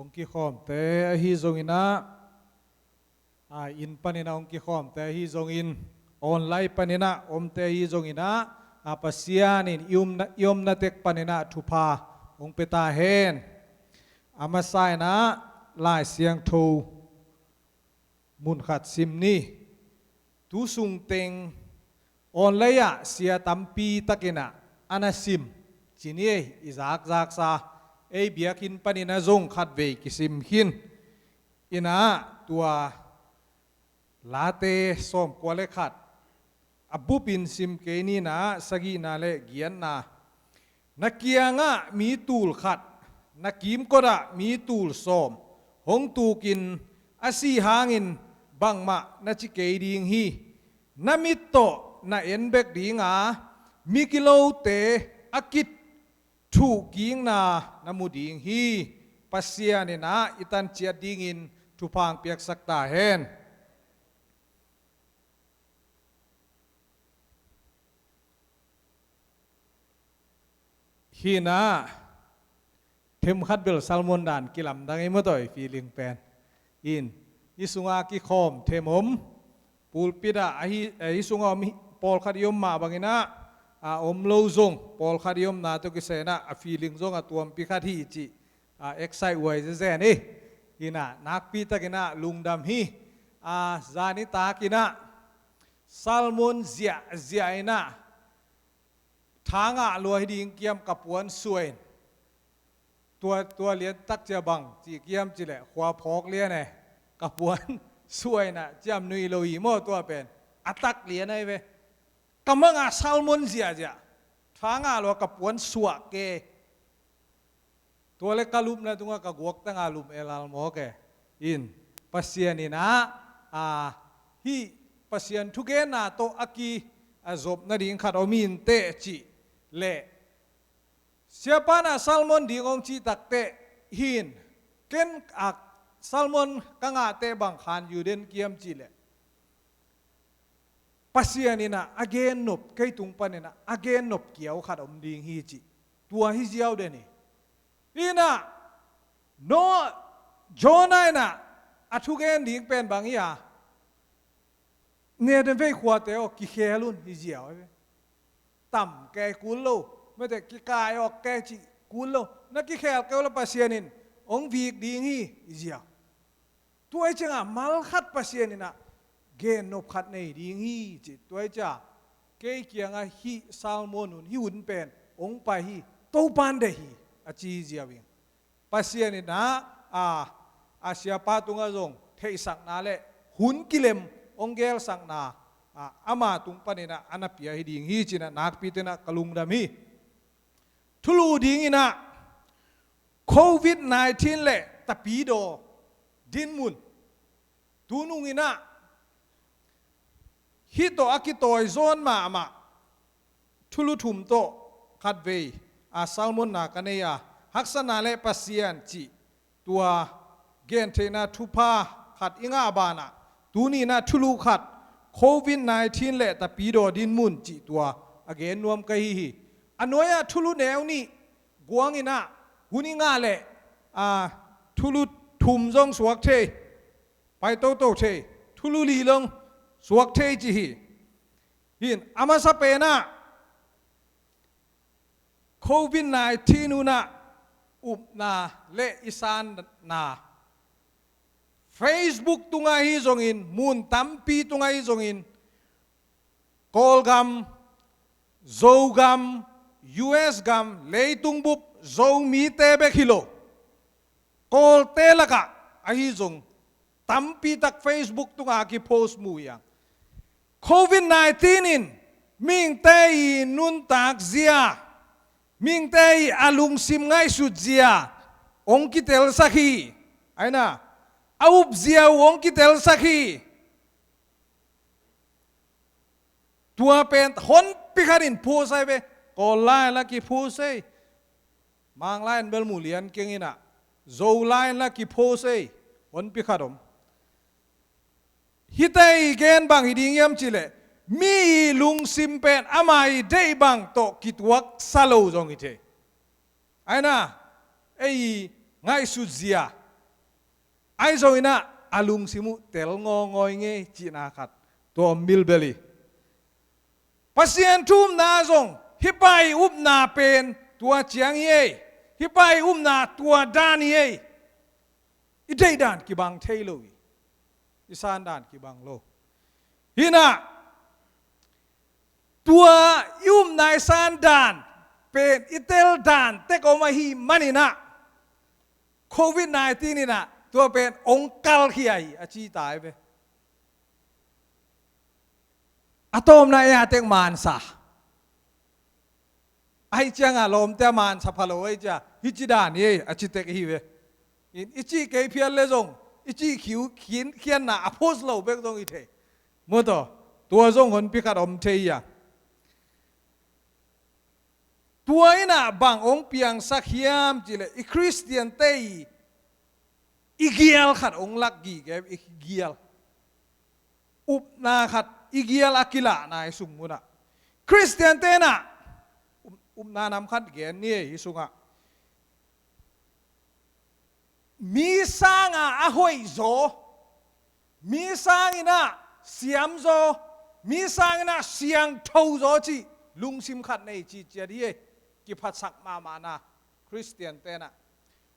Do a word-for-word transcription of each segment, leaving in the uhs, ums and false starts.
Hong kikhawmte ahi zongin ah, a, inn panin ah hong kikhawmte ahi zongin, online panin ah omte ahi zongin ah, a, Pasian in i omna, i omna tek panin ah thupha hong pia ta hen. A masa in ah Lai Siangtho mun khat sim ni. Tu sung teng online ah sia tampi takin ah a na sim ci ni ei, i zakzaksa, ei biakinn panin ah zong khatvei kisim khin. In ah tua Late sawmkua le khat, a bupin sim kei ni. Na sagihna le giatna. Na kiangah mi tul khat, na kimkotah mi tul sawm hong tukin a si hangin bangmah na ci kei ding hi. Na mit tawh na en bek ding a, migilote a kithuhkikna na mu ding hi. Pasian in ah i tan ciat dingin thupha hong piaksak ta hen. Hi in ah, them khat bel sermon dan kilamdang ei maw, tua i feeling pen. In, i sungah kikhawm them om, pulpit ah ahi, eh, i sungah om hi, pawlkhat i om mah bangin ah, a om lo zong, pawlkhat i omna tawh kisai in ah, a feeling zong a tuampi khat hi cih, a, excite huai zezen hi. Hi in ah, nakpi takin ah lungdam hi. A, zan i tak in ah sermon ziahziah in ah, tha ngah lua hi ding kiam, ka puan suai in. Tua, tua lian tak cia bang ci kiam cih leh, khua phawk lian e. Ka puan suai in ah ciam nuih lo hi maw, tua pen. A tak lian ahi ve. Ka mang ah sermon ziahziah, tha ngah lua, ka puan suak ke. Tua le ka lupna tungah ka guaktang a lum elal mawk e. In, Pasian in ah, a, hih Pasian thugenna tawh a ki, a zop nading khat om inteh cih leh, siapa in ah sermon ding hong cih takteh, hi in, ken a sermon ka ngahteh bang khan yu den kiam cih leh, Pasian in ah a gennop, kei tung panin ah a gennop kiau khat om ding hi cih, tua hi ziau den hi. Hi in ah, Noah, Jonah in ah a thugen ding pen bang hi a, Nineveh khuate aw, kikhel un hi ziau hi ve. Tam kei kul lo, mate kikai awk kei cih kul lo, na kikhel kei uh leh Pasian in hong vik ding hi, hi ziau. Tua hi ciangah mal khat Pasian in ah gennop khat nei ding hi ci. Tua hi ciah kei kiangah hih sermon hun, hih hun pen hong pai hi, Topa'n deih hi, a ci hi ziau ing. Pasian in ah, a, a siapa tungah zong theihsakna le hun kilem hong gelsakna, a, ama tung panin ah a na pia hi ding hi ci in ah nakpi takin ah ka lungdam hi. Thulu dingin ah, covid nineteen le tapidaw dinmun. Tunung in ah, hih tawh a kitawi zawn mahmah thulu thum tawh khatvei a sermonna ka nei a, Haksatna le Pasian cih tua gentheihna thupha khat i ngah banah, tuni in ah thulu khat, covid nineteen le tapidaw dinmun cih tua a gen nuam ka hi hi. A nuai-ah thulu neu nih guang in ah, hun i ngah leh, a, thulu thum zong suak thei, pai toto thei, thulu li zong suak thei ci hi. Hi in, a masa pen ah covid nineteen hun ah upna le i sanna, Facebook tungah hi zongin, mun tampi tungah hi zongin, Kawlgam, Zogam, U S gam, leitung bup Zomite bek hi lo, Kawlte lakah ahi zong, tampi tak Facebook tungah a kipost mu hi a. Covid nineteen in mihingte i nuntak zia, mihingte i a lungsim ngaihsut zia hong kitelsak hi. Aina, a up zia uh hong kitelsak hi. Tua pen honpi khat in post ahi ve. Kawl lai-in la kipost ei. Mang lai-in bel mu lian keng in ah, Zo lai-in la kipost ei. Honpi khat om. Hihte i gen bang hi ding hiam cih leh, mi i lungsim pen ama i deih bang tawh kituak sa lo zong hi thei. Aina, ei i ngaihsut zia, Ahi zongin ah a lungsim uh tel ngawngawn ngei cihna khat tua om bilbel hi. Pasian thu upna zong hih pa i upna pen tua ciang hi ei. Hih pa i upna tua dan hi ei. I deih dan kibang thei lo hi. I san dan kibang lo. Hi in ah tua i upna i san dan pen i tel dan tek om ahih manin ah covid nineteen in ah tua pen ong kalkhia hi a ci ta hi ve. A tawpna ei a tek mansa. Ahi ciangah lawmte a mansa pha lo ahi ciah hih ci dan hi ei a ci tek hi ve. In i cih kei phial le zong i cih khiu khin khianna a phos lo bek zong hi thei. Maw taw, tua zong honpi khat om thei hi a. Tua in ah bang ong piangsak hiam cih leh i Khristiante i i gial khat ong lak gige, i gial. Upna khat i gial a kilahna i sung munah Khristiante in ah up- upna nam khat gen ni ei hih sungah. Mi sanga a hoih zaw, mi sangin ah siam zaw, mi sangin ah siangtho zaw cih lungsim khat nei cih ciat hi ei. Kiphatsak mahmahna Khristiante in ah.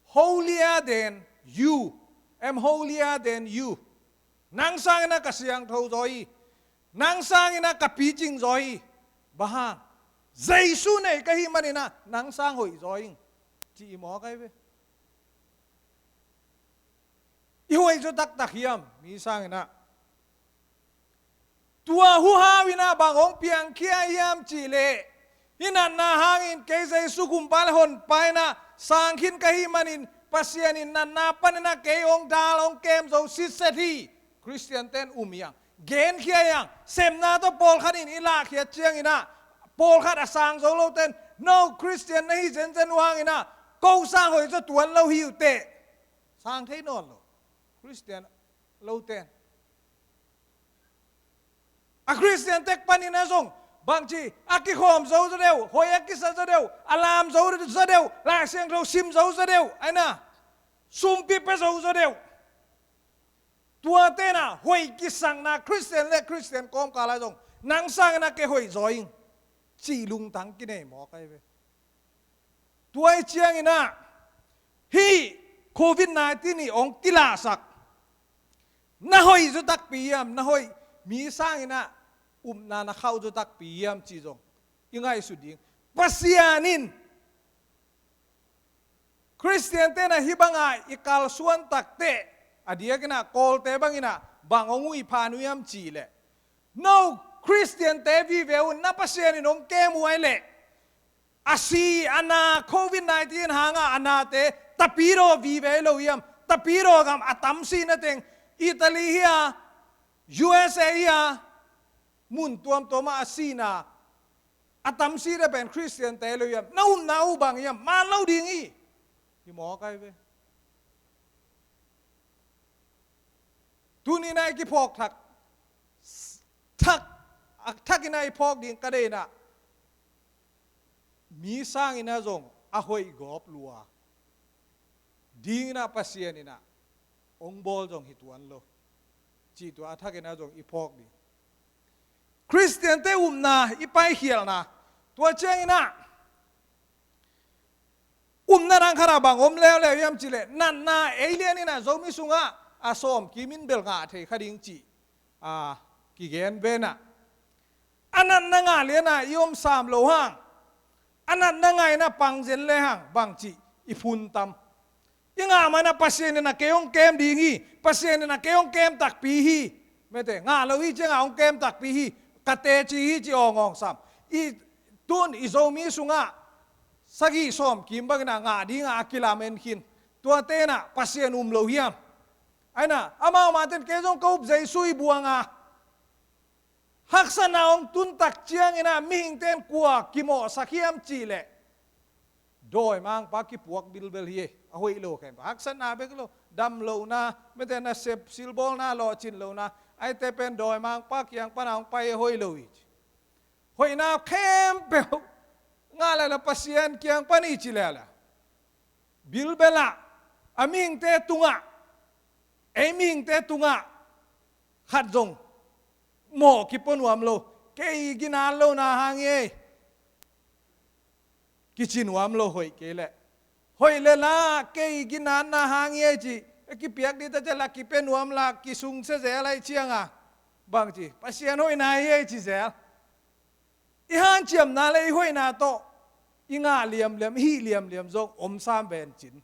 Holier than you. Am holier than you. Nang sangin ah ka siangtho zaw hi. Nang sangin ah ka picing zaw hi. Bang hang? Jesu nei ka hih manin ah nang sang hoih zaw ing. Ci i mawk ahi ve. I hoih zaw taktak hiam mi sangin ah? Tua huhau in ah bang hong piangkhia hiam cih leh, hih natna hangin kei Jesu Kumpa le Honpa in ah sang khin ka hih manin Pasian in natna panin ah kei hong dal hong kem zo sitset hi. Khristiante in um hi hang, genkhia hi hang. Sepna tawh pawlkhat in i lahkhiat ciangin ah pawlkhat a sang zo lote in, no, Khristian na hi zenzen uh hangin ah ko sang hoih zaw tuan lo hi uh teh. Sang thei nawn lo. Khristian lote in. A Khristian tek panin ah zong bangci a kikhawm zo zaw deuh, hoih a kisa zaw deuh, a lam zo zaw deuh, Lai Siangtho sim zo zaw deuh, ahi na, sumpi pia zo zaw deuh. Tuate in ah hoih kisakna Khristian le Khristian kawmkal ah zong nang sangin ah kei hoih zaw ing cih lungtang kinei mawk ahi ve. Tua ahih ciangin ah hih covid nineteen in hong kilahsak, na hoih zaw takpi hiam, na hoih, mi sangin ah upna na khauh zaw takpi hiam cih zong i ngaihsut ding. Pasian in Khristiante in ah hih banga i kalsuan takteh, a diakin ah Kawlte bangin ah bang hong huhpha uh hiam cih leh, no, Khristiante vive un na Pasian in hong kem uh ahih leh, a si, a na, covid nineteen hangah a nate tapidaw vive lo hiam? Tapidaw gam a tam sihna teng, Italy hi a, U S A hi a, mun tuamtuamah a sihna a tam sihna pen Khristiante lo hiam? Na upna uh bang hiam? Man lo ding hi. Hi mawk ahi ve. Tuni in ah i kiphawk thak, thak, a thak in ah i phawk ding ka deih in ah, mi sangin ah zong a hoih gawp lua dingin ah Pasian in ah hong bawl zong hi tuan lo cih tua a thak in ah zong i phawk ding. Khristiante upna i paikhialhna, tua ciangin ah upna dang khat ah bang om leuleu hiam cih leh, natna ei lian in ah Zomi sungah a sawmkim in bel ngah thei kha ding cih, a, kigen ve in ah, a natna ngah lian ah i om sam loh hang, a natna ngah in ah pang zen le hang bangci i phun tam? I ngah ma in ah Pasian in ah kei hong kem ding hi, Pasian in ah kei hong kem takpi hi. Mete, ngah lo hi ciangah hong kem takpi hi, ka teci hi ci awngawng sam. I tun i Zomi sungah sagih sawmkim bangin ah ngah dingah a kilamen khin tuate in ah Pasian um lo hiam? Ahi na, amau mahte in kei zong ka up Jesu hi buang a, haksatna hong tun tak ciangin ah mihingte in kua kimawhsak hiam cih leh, dawimangpa kipuak bilbel hi. A hoih lo khempeuh, haksatna bek lo, dam lohna, mete, nasep silbawlna, lawhcin lohna, ahite pen dawimangpa kiang pan a hong pai a hoih lo hi ci. Hoihna khempeuh ngah lala Pasian kiang pan hi ci lala, bilbel ah, a mihingte tungah Ei mihingte tungah khat zong mawh kipua nuam lo. Kei ginat lohna hang hi ei. Kici nuam lo hoih kei leh. Hoih le la kei ginatna hang hi ei ci. A kipiak ding ta ciang la kipia nuam la kisungsia zel ahih cianga. Bangci Pasian hoihna hi ei ci zel. I hanciamna le i hoihna tawh i ngah liamliam, i hih liamliam zong om sam ven cin.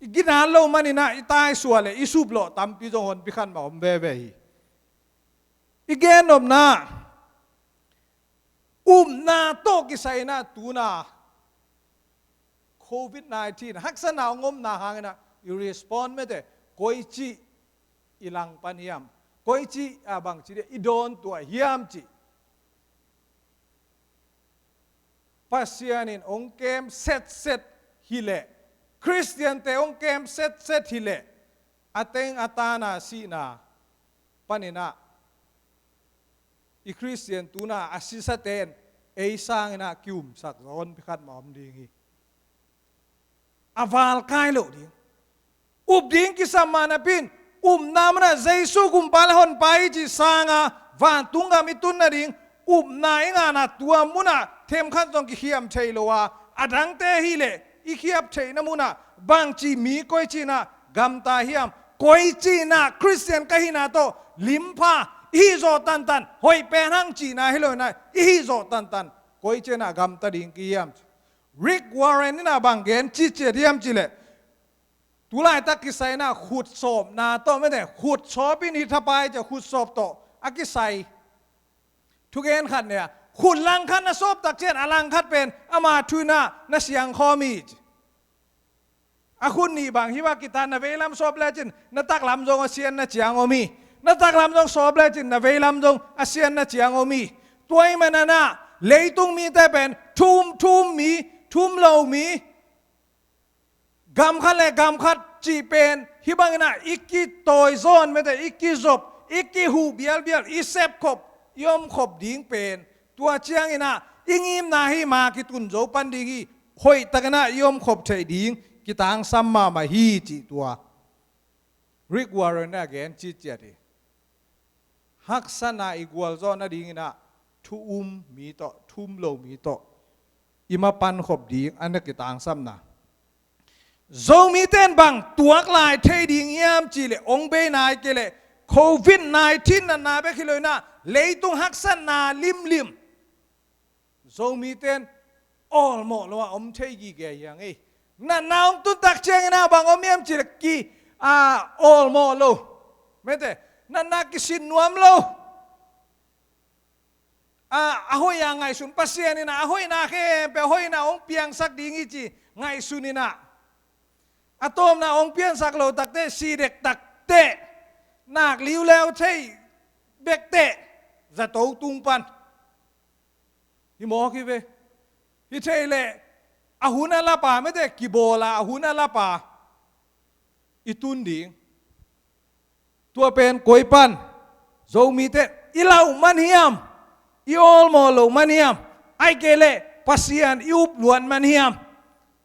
I ginat lo maninah i taisuah le i suplawh tampi zong honpi khat mah om veve hi. I gennopna, upna tawh kisai inah tuna covid nineteen haksatna hong omna hanginah i respond mete, koici i langpan hiam? Koici a bangci dia i dawntuah hiam cih Pasian in hong kem setset hileh, Khristiante hong kem setset hileh, a teng a tana sihna paninah i Khristian tuna a sisate in ei sanginah kiumsak zaw honpi khat mah om ding hi. A valkai loh ding. Up ding kisam mah napi in, upna munah Jesu kumpa le honpa hi cih sanga vantung gam i tun nading upna i ngahna tua munah themkhat zong kikhiam thei lo a, a dangte hileh i khiap theihna munah bangci mi koici inah gamta hiam? Koici inah Khristian ka hihna tawh limpha i hih zawh tantan, hoih pen hang cihna hi lo inah i hih zawh tantan koici inah gamta ding kihiam? Rick Warren inah bang gen ciciat hiam cileh, tulaitak kisai inah khutsawpna tawh mete, khutsawp in hi thapai cia khutsawp tawh a kisai. Thugen khat nia, khut langkhat na sawptak cian a langkhat pen ama thu inah na siangkhawm hi ci. A khut nih bang hi va kita, na veilam sawp lecin na taklam zong a sian na ciang om hi. Na taklam zong sawp lecin na veilam zong a sian na ciang om hi. Tua i mananah leitung mite pen thum thum mi, thum lo mi, gam khat le gam khat cih pen hih banginah i kitawizawn mete, i kizop, i kihuh bialbial, i sepkhop, i omkhop ding pen tua cianginah i ngimna hi ma kitun zo pan ding hi. Hoihtakinah i omkhop theih ding kitangsam mahmah hi cih tua Rick Warren a gen ciciat hi. Haksatna i gualzawh nadinginah thu um mi tawh, thu um lo mi tawh i mapan khop ding a na kitangsamna. Zomite in bang tuak lai thei ding hiam cihleh, hong bei nai kei leh covid nineteen natna bek hi lo inah leitung haksatna limlim Zomite in awlmawh lo a om thei gige hi hang ei. Natna hong tuntak cianginah bang om hiam cihleh ki a awlmawh lo. Mete, natna kisin nuam lo. A, a hoih a ngaihsun, Pasian inah a hoihna khempeuh a hoihna hong piangsak ding hi ci ngaihsun inah, a tawpna hong piansak lo takteh, si dektakteh, nak liuleu thei bekteh, zato tung pan hi mawk hi ve. Hi thei leh a hun a lapa mete, kibawla a hun a lapa i tun ding. Tua pen koi pan Zomite i lauh man hiam? I awlmawh loh man hiam? Ahih kei leh Pasian i upluat man hiam?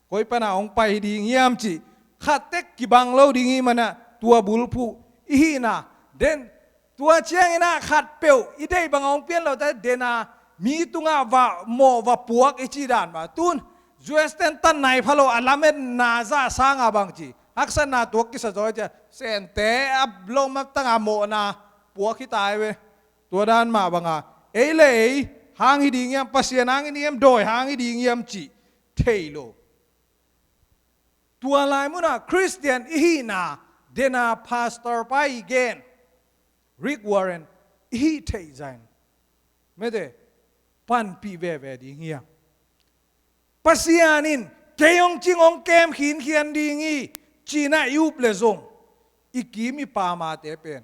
Koi pana hong pai ding hiam cih khat tek kibang lo ding hi manah tua bulphuh i hihna den. Tua cianginah khatpeuh i deih banga hong pian lo ta dena mi tungah va mawh va puak i cih dan mah tun. U S ten tan nai pha lo a lametna zah sanga bangci haksatna tuak kisa zaw cia, Sente a lawm a tanga mawhna puak hi ta hi ve. Tua dan mah banga ei le ei hang hi ding hiam, Pasian hang hi ding hiam, dawi hang hi ding hiam cih thei lo. Tua lai munah Khristian i hihna dena pastor pa i gen Rick Warren i hih theih zain mete panpih veve ding hiam? Pasian in kei hong cing hong kem khinkhian ding hi cinah i up le zong i kim i pamate pen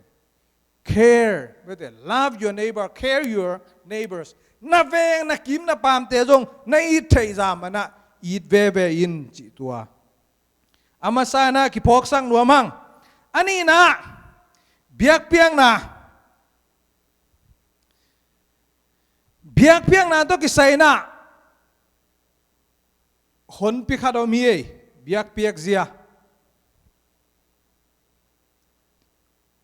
care, mete, love your neighbor, care your neighbors. Na veng, na kim, na pamte zong na it theih zah manah it veve in cih tua. A masa inah kiphawksak nuam hang. A nihna, biakpiakna. Biakpiakna tawh kisai inah honpi khat om hi ei, biakpiak zia.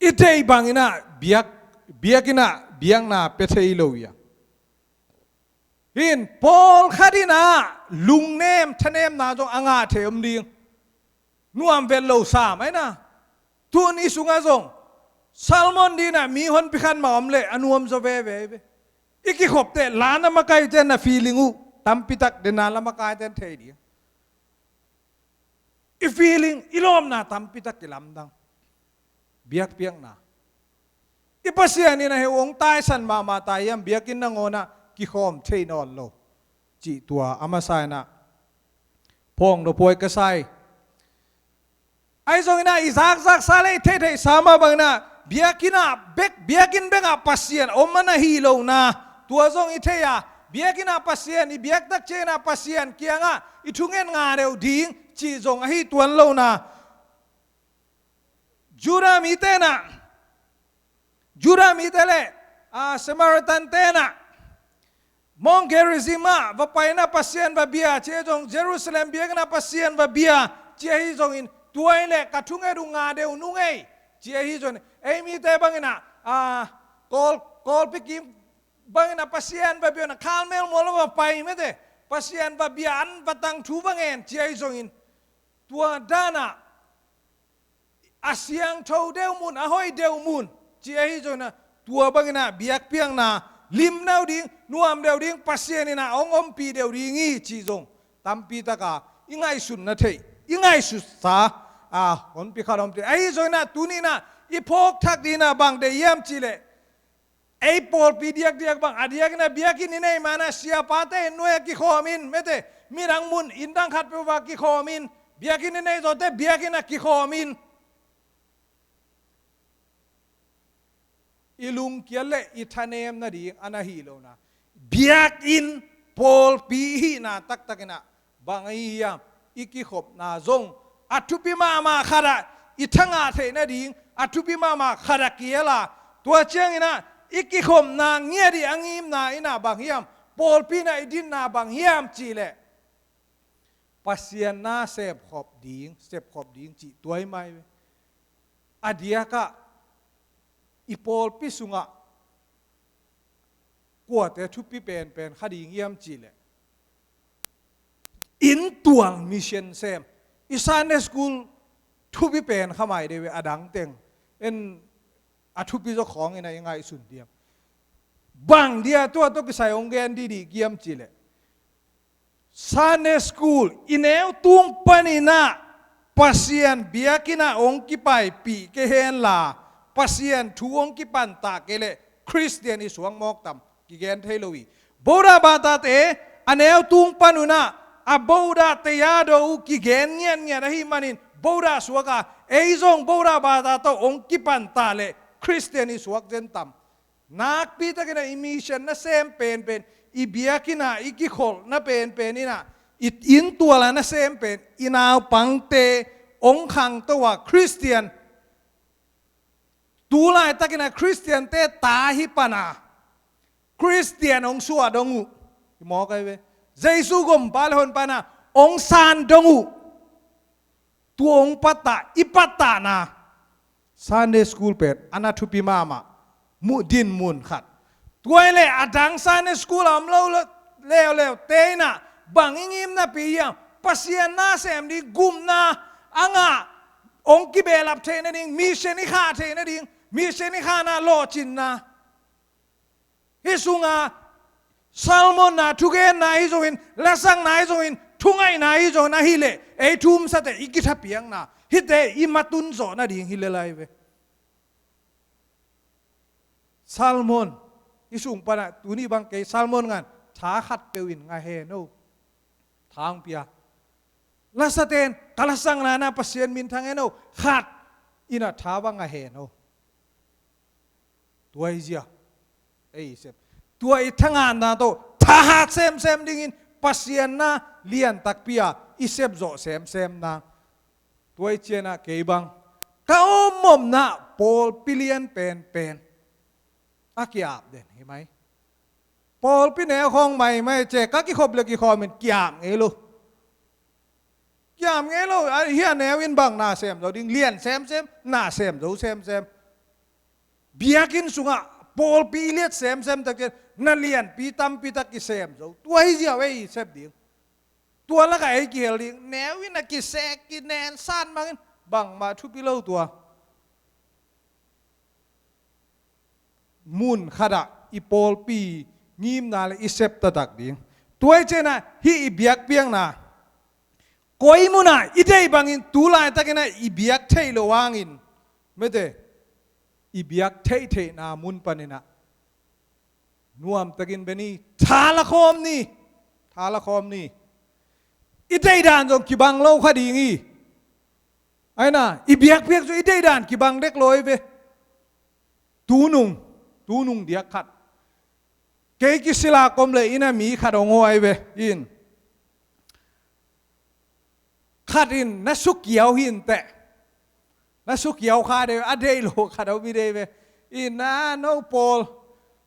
I deih bangin ah biak, biakinn ah biakna pia thei lo hi a. Hin pawlkhat in ah lungnem thanemna zong a ngah thei om ding. Nuam vet lo sam ahi na. Tun i sungah zong Salmon dingin ah mi honpi khat mah om leh a nuam zaw veve hi ve. I kikhop teh la na makai ten na feeling uh tampi tak den na la makai ten thei ding. I feeling, i lawpna tampi tak kilamdang. Biakpiakna. I Pasian in ah hih hong taisan mahmah ta hiam, biakinn nangawn ah kikhawm thei nawn lo. Cih tua a masa in ah phawng lo puai ka sa hi. Ahi zongin ah i zakzaksa leh i theihtheihsa mah bangin ah biakinn ah bek, biakinn bek ah Pasian om a na hi lohna tua zong i thei a, biakinn ah Pasian, i biaktak ciangin ah Pasian kiangah i thungen nga deuh ding cih zong ahi tuan lohna. Judah mite in ah, Judah mite leh, ah, Samaritan te in ah Mount Gerizim ah va pai in ah Pasian va bia, ci ahi zong Jerusalem biakinn ah Pasian va bia, ci ahi zongin tua hi leh ka thunget uh nga deuh nung ei, ci ahi zongin ei mite bangin ah, ah, kawl, kawlpi kim bangin ah Pasian va bia, na Karmel mual ah va pai mete, Pasian va bia, an va tang, thu va ngen, ci ahi zongin tua dan ah a siangtho deuh mun, a hoih deuh mun, ci ahi zongin ah tua bangin ah biakpiakna lim deuh ding, nuam deuh ding, Pasian in ah hong ompih deuh ding hi cih zong tampi tak a i ngaihsutna thei, i ngaihsutsa, a, honpi khat om thei. Ahi zongin ah tuni in ah i phawk thak dingin ah bang deih hiam cih leh ei pawlpi diakdiak bang, a diakin ah biakinn i neih ma-in ah siapate inn nuai ah kikhawm in, mete, midang mun, inn dang khat peuh ah kikhawm in, biakinn i neih zawhte biakinn ah kikhawm in. I lungkiat leh i thanem nading a na hi lohna. Biakinn, pawlpi hihna taktak in ah bang ahi hiam, i kikhopna zong a thupi mahmah khat ah i thangah theih nading a thupi mahmah khat ah kiel a, tua ciangin ah i kikhopna ngiat i a ngimna in ah bang hiam, pawlpi in ah i dinna bang hiam cih leh Pasian na sepkhop ding, sepkhop ding cih tua hi mai ve. A diakah i pawlpi sungah kuate thupi penpen kha ding hiam cih leh inntual mission sem. I Sunday school thupi pen kha mai deuh ve, a dang teng en a thupi zaw khawng in ah i ngaihsun diam? Bang dia tua tawh kisai hong gen dihdih hiam cih leh Sunday school i neu tung panin ah Pasian biakinn ah hong kipaipih kei hen la, Pasian thu hong kipan ta kei leh Khristian i suak mawk tam, kigen thei lo hi. Bodah bathte a neu tung pan un ah a bodah tei a do uh kigen ngiatngiat ahih manin bodah suak a, ei zong bodah bathte tawh hong kipan ta leh Khristian i suak zen tam. Nakpi takin ah i mission nasem penpen, i biakinn ah i kikholhna penpen in ah, i inntual ah nasem pen i naupangte hong khangto a, Khristian, tu laitakin ah Khristiante ta hi pan a, Khristian hong suah dong uh. I mawk ahi ve. Jesu gumpa leh honpa in ah hong san dong uh. Tua hong pattah, i pattahna Sunday school pen a na thupi mahmah, muh din mun khat. Tua hi leh a dang Sunday school a om lo leuleu te in ah bang i ngim napi hiam? Pasian na sem ding, gupna a ngah, hong kibehlap theih nading, mission i khah theih nading, mission i khahna lawhcinna. Hih sungah sermon-na, thugenna hi zongin, lasakna hi zongin, thungaihna hi zongin ahih leh ei thu-um sate i kithapiakna, hihte i matun zawh nading hi lel ahi ve. Sermon i sung panah tuni bang kei sermon ngan tha khat peuh in ngah hen aw. Tha hong pia. Lasate'n ka lasakna-ah Pasian minthang hen aw. Khat in ah tha bang ngah hen aw. Tua hi zia ei i sep, tua i thangatna tawh thahat semsem dingin Pasian na lian takpi-a i sep zawh semsem nang. Tua hi ciangin ah kei bang ka om omna pawlpi lian penpen a ki-ap den hi mai. Pawlpi neu khawng maimai ci-a ka kikhop le kikhawm in ki-ap ngei lo. Ki-ap ngei lo. Hih a neu in bang na sem zo ding, lian semsem, na sem zo semsem. Biakinn sungah pawlpi i liat semsem tak ciang na lianpi tampi tak kisem zo. Tua hi ziau ei i sep ding. Tua lakah ei kihel ding. Neu in a kisek kinen san mangin bangmah thupi lo tua. Mun khatah i pawlpi ngimna le i sep taktak ding. Tua i cianah hih i biakpiakna koi munah i deih bangin tu laitakinah i biak theih loh hangin, mete, i biak theihtheihna mun paninah nuamtakin beni, tha la khawm ni. Tha la khawm ni. I deihdan zong kibang lo kha ding hi. Aina i biakpiak cu i deihdan kibang dek lo ei ve. Tunung, tunung diak khat kei kisila kom le ina mi khat hong huai ve in. Khat in na sukiau hi inteh. Na sukiau kha dei ve, a deih lo khat a um hi dei ve. Ina no pawl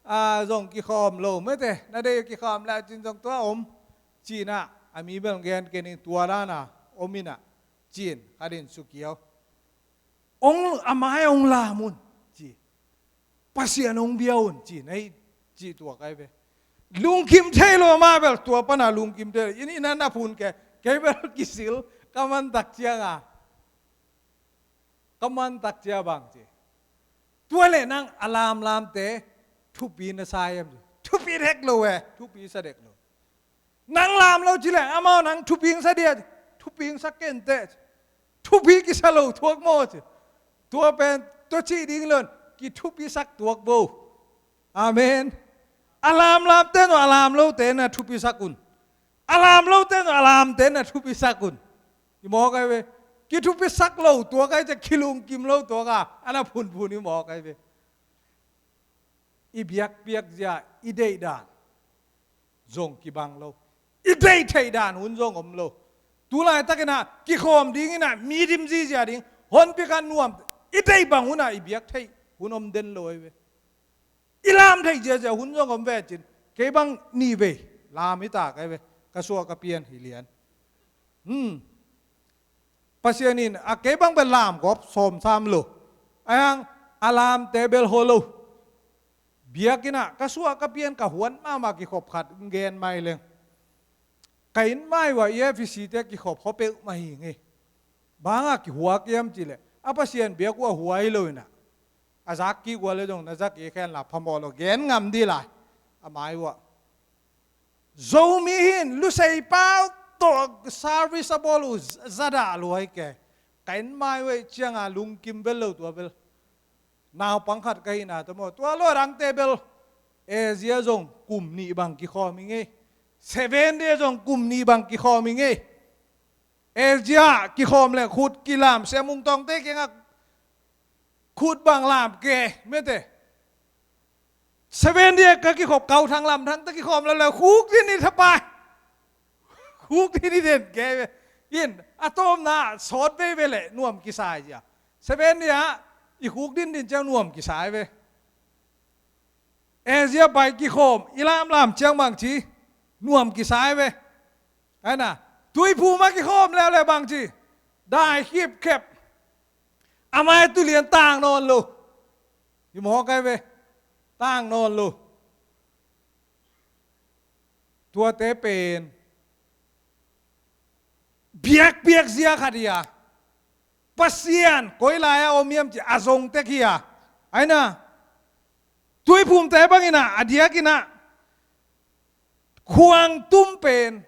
a zong kikhawm lo mete, na deih kikhawm le cin zong tua om. Cinah a mi bel gen kenin tua dana om inah cin khat in sukiau. Ong a mai ong lam un ci. Pasian ong bia un ci, nei ci tua kai ve. Lungkim thei lo mah bel tua pana lungkim thei lo. Ina na phun ke, kei bel kisil ka man tak cianga. Ka man tak cia bang ci. Tua le nang a lamlamte thupi na sa hiam ci. Thupi dek lo e, thupi sa dek lo. Nang lam lo cileh amau nang thuping sa dia, thuping sa kente. Thupi kisa lo thuak maw ci. Tua pen tua cih ding lon kithupi sak tuak bo. Amen. A lamlamte no a lam lote na thupi sak un. A lam lote no a lamte na thupi sak un. I mawk ai ve. Kithupi sak lo tuak ai ci, kilungkim lo tuak a ana phunphun i mawk ai ve. I biakpiak zia i deih dan zong kibang lo. I deih theih dan hun zong om lo. Tu laitakinah kikhawm dinginah mi dim zizia ding honpi kha nuam. I deih bang hunah i biak theih hun om den lo ei ve. I lam theih ziazia hun zong om ve cin. Kei bang ni vei lam hi ta kai ve. Ka suah ka pian hi lian. Hmm. Pasian in a kei bang bel lam gawp sawm sam lo. Aihang a lamte bel haw lo. Biakinnah ka suah ka pian ka huan mahmah kikhop khat gen mai leng. Ka inn mai uh a i F E C te kikhop haw peuhmah hi ngei. Bangah kihuak hiam cileh a Pasian biak uh a huai lo inah. A zak kik uh a le zong na zak i khen la phamawh lo gen ngam dih lai. A mai uh a Zomi hin lusei pau tawh service a bawl uh zadah luai ke. Ka inn mai uh ei cianga lungkim bel lo tua bel. Naupang khat ka hihna tawh maw tua lo dangte bel. Asia zong kum nih bang kikhawm i ngei. Seven Day zong kum nih bang kikhawm i ngei. Asia kikhawm le khut kilam sia mungtawngte kiangah khut bang lam ke mete. Seven Day ka kikhop kau thang lam thang ta kikhawm lo le khuk din i thapai. Khuk din i den ke ve. In a tawmna sawt veve le nuam kisai zia. Seven Day ah i khuk din din ciang nuam kisai ve. Asia pai kikhawm i lamlam ciang bangci nuam kisai ve. Aina tuiphum a kikhawm leuleu bangci dai khipkhep. A mai tulian tang nawn lo. I mawk ai ve. Tang nawn lo. Tuate pen biakpiak zia khat hi a. Pasian koi lai-ah om hiam ci a zong tek hi a. Aina tuiphumte banginah a diakinah khuang tum pen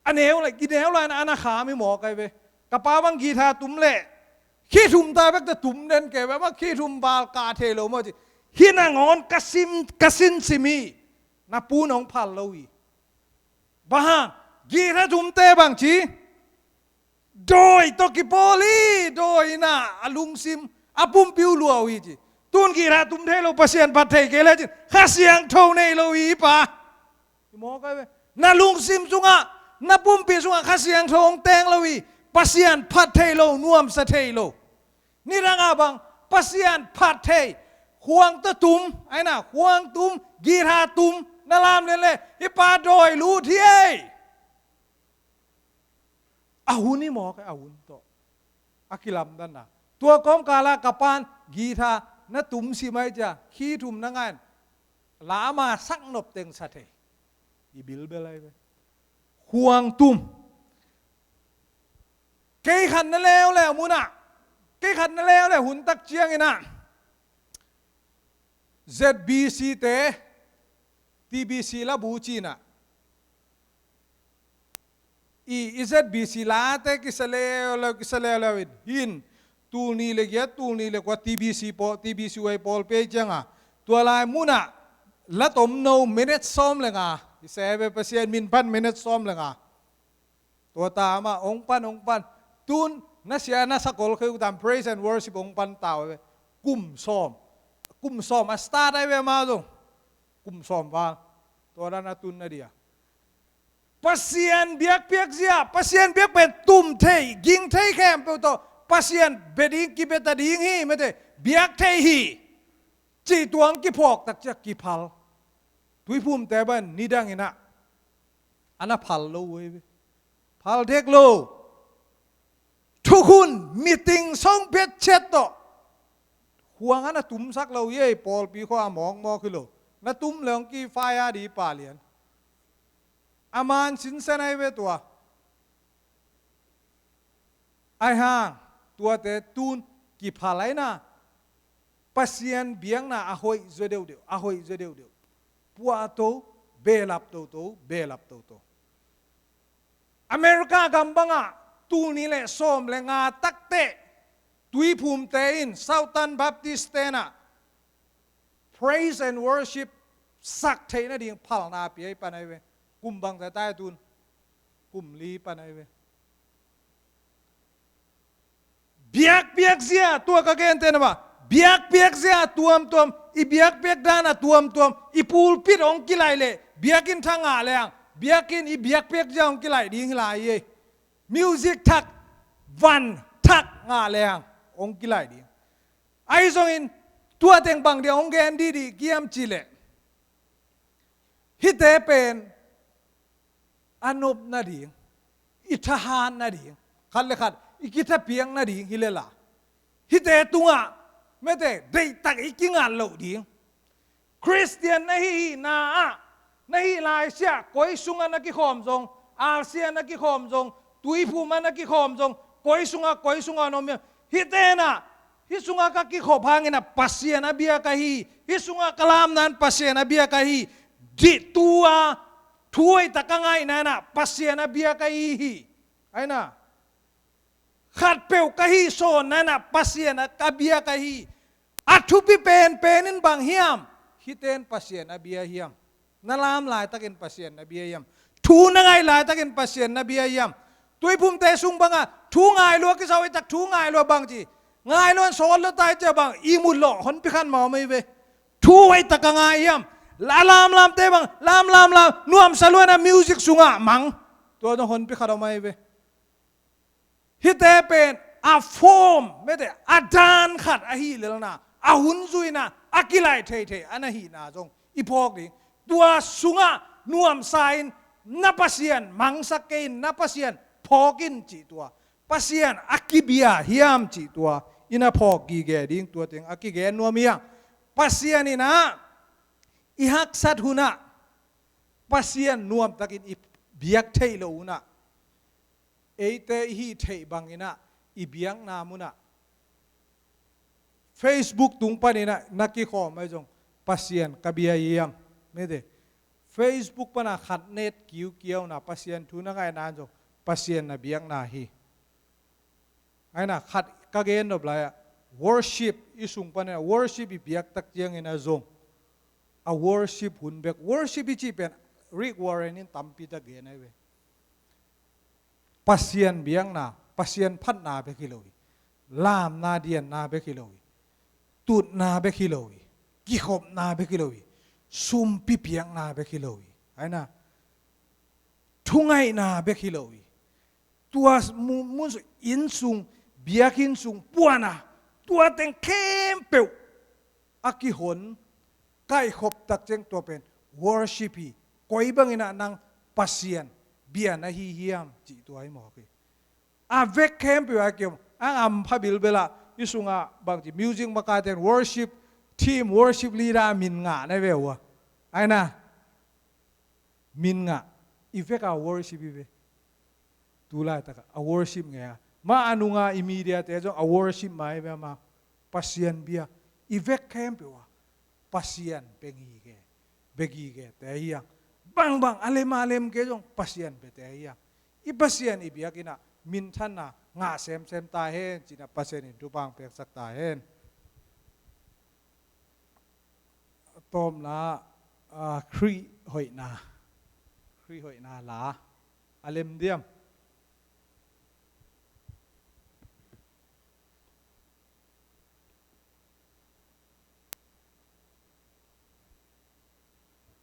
a neu lai, i neu lai na ana kham i mawk ai ve. Ka pa bang guitar tum leh khithum ta bek ta tum den ke ve, bang khithum bal ka thei lo maw ci. Hi nangawn ka sim, ka sinsim hi. Na pu nong phal lo hi. Bang hang guitar tumte bang ci. Dawi tawh kipawl hi, dawi inah a lungsim a pumpi uh lua uh hi ci. Tun guitar tum thei lo Pasian phat thei kei le cin Kha Siangtho nei lo hi pa. I mawk ai ve. Na lungsim sungah na pumpi sungah Kha Siangtho hong teng lo hi. Pasian phat thei lo, nuamsa thei lo. Nidangah bang Pasian phat thei. Khuang tawh tum, aina khuang tum, guitar tum na lam lian le hi pa dawi lut hi ei. A hun i mawk a hun tawh a kilamdanna. Tua kawmkalah ka pan guitar na tum si mai cia, khi thum na ngai in, la ama sak nop teng sa thei. I bilbel ai ve. Khuang tum. Kei khat na leuleu munah, kei khat na leuleu hun tak cianginah, Z B C te, T B C la bu cinah, i, i Z B C late kisa leuleu, kisa leuleu in, hin, tul nih le giat, tul nih le kua T B C pawl, T B C wai pawl pei cianga, tua lai munah, la tom no minute sawm le nga, i se ve Pasian min pan minute sawm le nga. Tua ta amah ong pan, ong pan. Tun na sia na sakol kheu tam praise and worship ong pan tau ve. Kum sawm. Kum sawm a start ai ve amah zong. Kum sawm val. Tua dan a tun na dia. Pasian biakpiak zia, Pasian biak pen tum thei, ging thei khempeuh tawh. Pasian bia ding, kibia ta ding hi, mete, biak thei hi. Cih tuang kiphawk tak ciak kiphal. Tuiphumte ban nidanginah. Ana phal lo uh ei ve. Phal dek lo. Thukhun, meeting song phet chet tawh. Khuang ana tumsak lo ei, pawlpi khua a mawkmawk hi lo. Na tum leng ki fire di palian. A man sinsen ai ve tua. Ai hang, tuate tun kiphal aina. Pasian biakna a hoih zua deuhdeuh, a hoih zua deuhdeuh. Puah to, belap toto, belap toto. America gam bangah tul nih le sawm le nga takteh Tuiphumte in Southern Baptist tenah praise and worship sak theih nading phalna pia i pan ai ve. Kum bangte tai tun? Kum li pan ai ve. Biakpiak zia, tua ka gente na ba. Biakpiak zia tuamtuam, i biakpiak dan a tuamtuam, i pulpit hong kilaih leh, biakinn thak ngah leng, biakinn i biakpiak zia hong kilaih ding hi lai ei. Music thak, van thak ngah leng, hong kilaih ding. Ahi zongin, tua teng bang dia hong gen didi kiam ci leh. Hihte pen a nop nading, i thahat nading, khat le khat i kithapiak nading hi lela. Hihte tungah mete deihtak i kingat loh ding. Khristian na hih hihna ah, na hih laisiah koi sungah na kikhawm zong, R C ah na kikhawm zong, Tuiphum ah na kikhawm zong, koi sungah, koi sungah na om hiam? Hihte na, hih sungah ka kikhop hangin a Pasian a bia ka hi, hih sungah ka lamna in Pasian a bia ka hi, dih tu a, thu hoihtak ka ngaihna in a Pasian a bia ka hi hi. Aina, khatpeuh ka hih sawnna in a Pasian a ka bia ka hi. A thupi penpen in bang hiam? Hihte in Pasian a bia hiam? Na lam laitakin Pasian na bia hiam? Thu na ngaih laitakin Pasian na bia hiam? Tuiphumte sung banga thu ngai lua kisa hoihtak thu ngai lua bang ci. Ngai lua in sawl lua tai cia bang i mut lawh honpi khat mawh mei ve. Thu hoihtak a ngai hiam? La lamlamte bang lamlamlam nuamsa lua in a music sungah mang. Tua zong honpi khat aw mai ve. Hihte pen a form, mete, a dan khat ahi lelna, a hun zuina, a kilaih theithei, a na hihna zong i phawk ding. Tua sungah nuamsa in na Pasian mangsak kei in, na Pasian phawk in cih tua. Pasian a kibia hiam cih tua. I na phawk gige ding tua teng a kigen nuam hiang. Pasian in a i haksat hunah Pasian nuamtakin i biak theih loh hunah eite i hih theih banginah i biakna munah Facebook tung paninah na kikhawm ai zong Pasian ka bia hiam? Mete, Facebook pana khat net kiukiauna Pasian thu na ngaihna zong Pasian na biakna hi. Aina khat ka gen nop lai-ah worship i sung paninah worship i biaktak ciangin a zong a worship hun bek worship i cih pen Rick Warren in tampi tak gen ai ve. Pasian biakna, Pasian phatna bek hi lo hi. Lamna dianna bek hi lo hi. Tutna bek hi lo hi. Kikhopna bek hi lo hi. Sumpi piakna bek hi lo hi. Aina thungaihna bek hi lo hi. Tua mun sung, inn sung, biakinn sung puana tua teng khempeuh a kihon kaihkhop tak ciang tua pen worship hi. Koi banginah nang Pasian bia na hi hiam cih tua hi mawk hi. A vek khempeuh a kiom ang ampha bilbelah I sungah bangci music makaite in worship team, worship leader min ngah na ve uh a. Aina min ngah. I vek a worship i ve. Tulaitak a worship ngei a. Mah a nunga i mediate zong a worship mah i ve, ama Pasian bia. I vek khempeuh a Pasian bia ngige, bia ngige te hi hang. Bangbang a lem a lem kei zong Pasian biate hi hang. I Pasian i biakinn ah minthanna ngah semsem ta hen, ci-in ah Pasian in thupha hong piaksak ta hen. Tawpna, ah, Khrih hoihna. Khrih hoihna la. A lem diam?